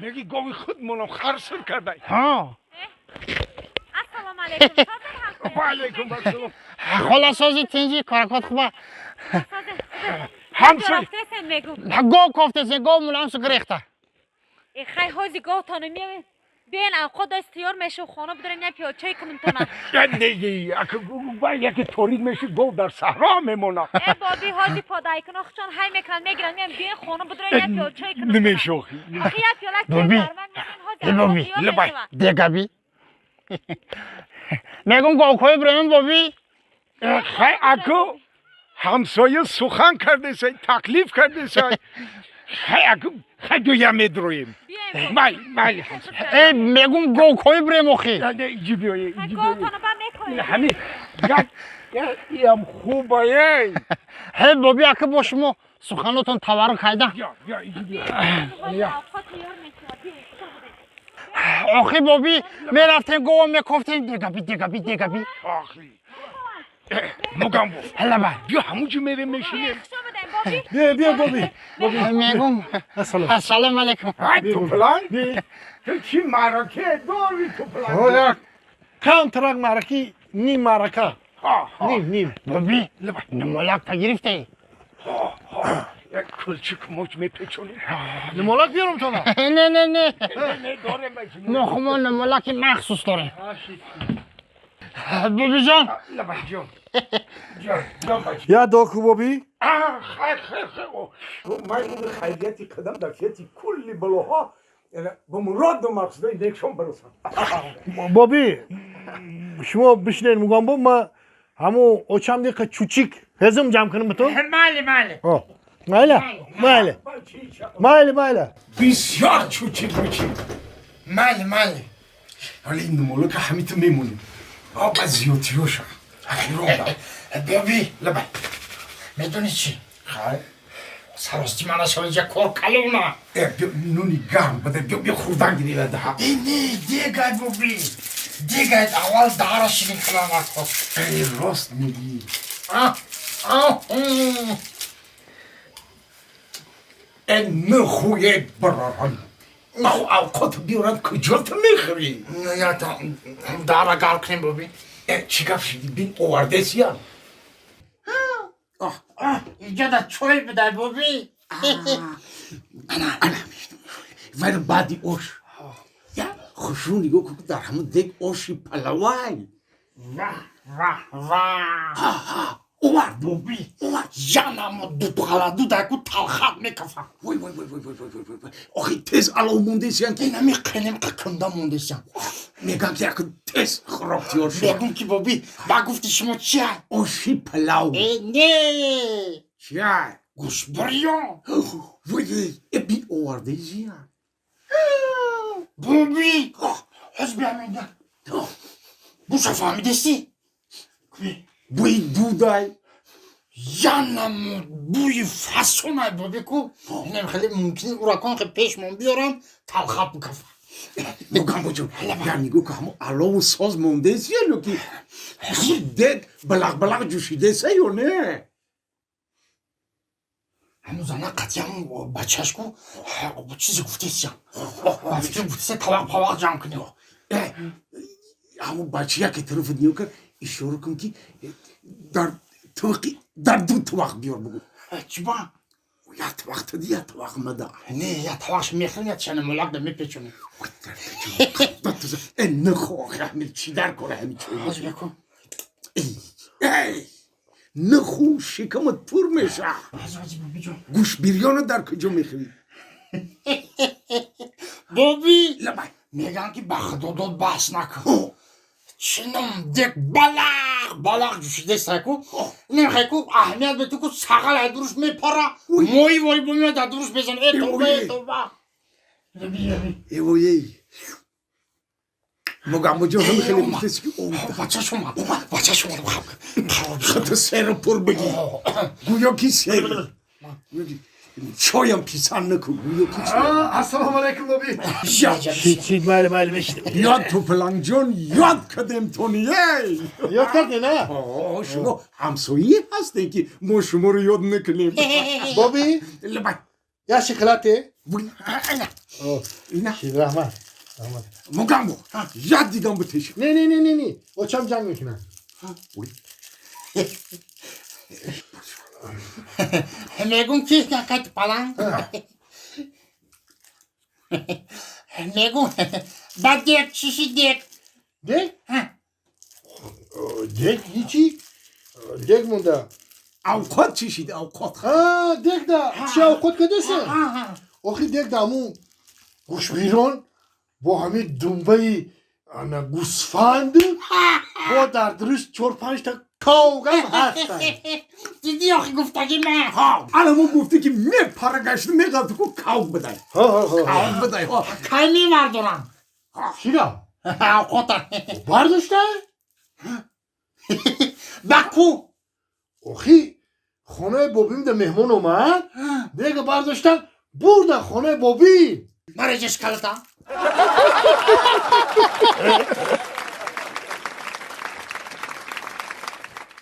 Меги гови худмонам хар сир кардай. Ҳа. Ассалому алайкум. Созед, ҳамсоя? Ва алайкум ассалом. Хола, сози, тинҷи, коракот хуба? Созед. Ҳамсоя. Рафтесен, мегум. Гов кофтесен, гов мулам гирехта. Э, хай, ҳози говтону миёвед. Биен, авқот даст тиёр мешу, хона бидорем, як пиёл чой кунем тона. Не, яке торик меши, гов дар саҳро мемонад. Э, боби, ҳози подаикунохчон ҳай мекунанд, мегиранд, миён. Биен, хона бидорем, як пиёл чой кунем. Намешохӣ. Охи, як пиёла чой Боби. гармак мекунем, ҳози Э, авқот боби. тиёр Лабай. мешавад. Дегаби мегум, говкои бремем, боби. Хай, аку ҳамсоя сухан кардесай, таклиф кардесай, хай, аку, хай, дуя медроем. Биен. Майли, майли, ҳамсоя. Э, мегум, говкои брем, охи. Иҷи биёе, иҷи биёе. Говтону ба мекоем. Ҳами як иам хубае. Ҳе, боби, ака, бо шумо суханотон таваррук хайда. Биё, биё, иҷи биё. Ҳози авқот тиёр мешавад. Биен, хушо будем. Охи, боби, мерафтем, гова мекофтем, дегаби, дегаби, дегаби. Охи, Мугамбо. Ҳалаба. Биё, ҳамунҷо мерем, мешинем. Хушо будем, боби. Биё, биё, боби. Мегум. Ассалом. Ассалому алайкум. Ай, туплан, ту чӣ маъраке дори, туплан? Оя, камтарак маъраки, ним маърака. Ним, ним. Боби, намолакта гирифтаи? Як кулчик моч мепечонем. Нимолак биёрам тона? Не, не, не. Не, дорем. Мо хумо намолаки махсус дорем, бобиҷон. Лабай, ҷон, ҷон, ҷон, бача. Я доку, боби. Хайр, хайр, хайр. Ман ин хайрияти қадам дар фияти кулли балоҳо ба муроду мақсудои некшон барасам. Боби, шумо бишнед, мугамбо, ма ҳаму очам диқа чучик ҳезум ҷамъ кунам битон. Майли, майли. Майла, майли, майли, майла. Бисёр чучик мучик. Майли, майли. Ҳоли ин намолака ҳамиту мемонем, ба зиёдтиёша. Боби. Лабай. Медонӣ чӣ? Хай. Сарости мана шоиҷа кор калона. Нуни гарм бада, биё, биё, хурдан гирила даҳа. Не, дегай, боби, дегай, аввал дара ширин каланако. Рост мегӣ. Э, нахӯе, баророн, наху авқот биёрад, куҷо ту мехӯрӣ? Дара гар кунем, боби. Э, чӣ гап шиди, бин овардесия? Иҷода чой бидай, боби. Ана, вайра баъди ош я хушрӯ нигоҳ кун, дар ҳамон дег оши палавай. Ваҳ, ваҳ, ваҳ! Овард? Боби, янамо дудғаладудаку талхат мекафа. Вой, вой, вой, вой, вой, вой, вой, вой! Охи, тез алов мондесиян ки. Инами қинем қикунда мондесиян. Мегам ки яку тез хӯрок тиёр шуд. Мегум ки, боби, ба гуфти шумо чия? Оши палав. Э, не. Чия? Гӯшбирён. Вой, э, би овардесиян. Боби, ҳоз биамеда буша, фаҳмидести? Бӯи дудай. Янамо бӯи фасонай, боби, ку инам хеле мумкин уракон хе пешмон биёрам, талхат бикафа. Мугамбоҷон, я нигоҳ ку, ҳамо алову соз мондесия ё ки ҳамун дег балақ балақ ҷӯшидеса ё не? Ҳамун зана қатъиам бачаш ку чизе гуфтесиям, гуфтеся, тавақ павақ ҷамъ кунем. Э, ҳамун бача яке тарафат нигоҳ кард, ишора кун ки дар тувақи дар ду тувақ биёр, бугӯ. Чиба? Як тавақ тади, як тавақ мада. Не, як тавақш мехӯрем, як чанамолак да мепечонем. Э, нахо, ҳамин чӣ дар кора ҳамин чой? Ҳоз бикун. Эй, наху, шикамат пур меша. Ҳоз, ҳоз, бобиҷон. Гӯшбирёна дар куҷо мехӯрӣ? Боби. Лабай. Мегӯянд ки ба худодод баҳс накун. Чином дек балақ балақ ҷӯшидестайку, немхайку, аҳамият бету ку, сағал айдуруш мепара, мои вори бомеяд, айдуруш мезан. Э, тоба, э, тоба! Эвоей, Мугамбоҷон, ҳам хеле гуфтеси ки Бачаш омад, бачаш омад. Хато серо пур бигӣ, гӯё ки сер чоям писанд накун, гӯё ки чой. Ассалому алайкум, боби. Чӣ, майли, майли, мешинем. Ёд, тупалангҷон, ёд кардем тонией. Ёд кардем, на? Шумо ҳамсоие ҳастем, ки мо шуморо ёд накунем. Боби. Лабай. Я шоколаде. Ина. Раҳмат, раҳмат. Мугамбо, як дигам битеш. Не, не, не, не, не, очам ҷанг мекунад. Мегум ки қайт паланг мегум, ба дек чиши дек? Дег? Дег ҳичи, дег монда. Авқот чишид, авқот. Дегда чи авқот кадеса? Охи, дегда ҳамун гӯшбирон бо ҳамин думбаи ана гӯсфанд, бо дар дуруст чор панҷта ковгам ҳастанд. Диди, охи, гуфтаги ман. Ана мо гуфтӣ, ки мепара гашта меғалти ку, кавк бидай, кавк бидай. Кай мевардорам? Чира? Авқота. Бардошта. Ба ку? Охи, хонаи бобим да меҳмон омад, дега бардоштан, бурдан хонаи бобӣ. Мареҷеш калата.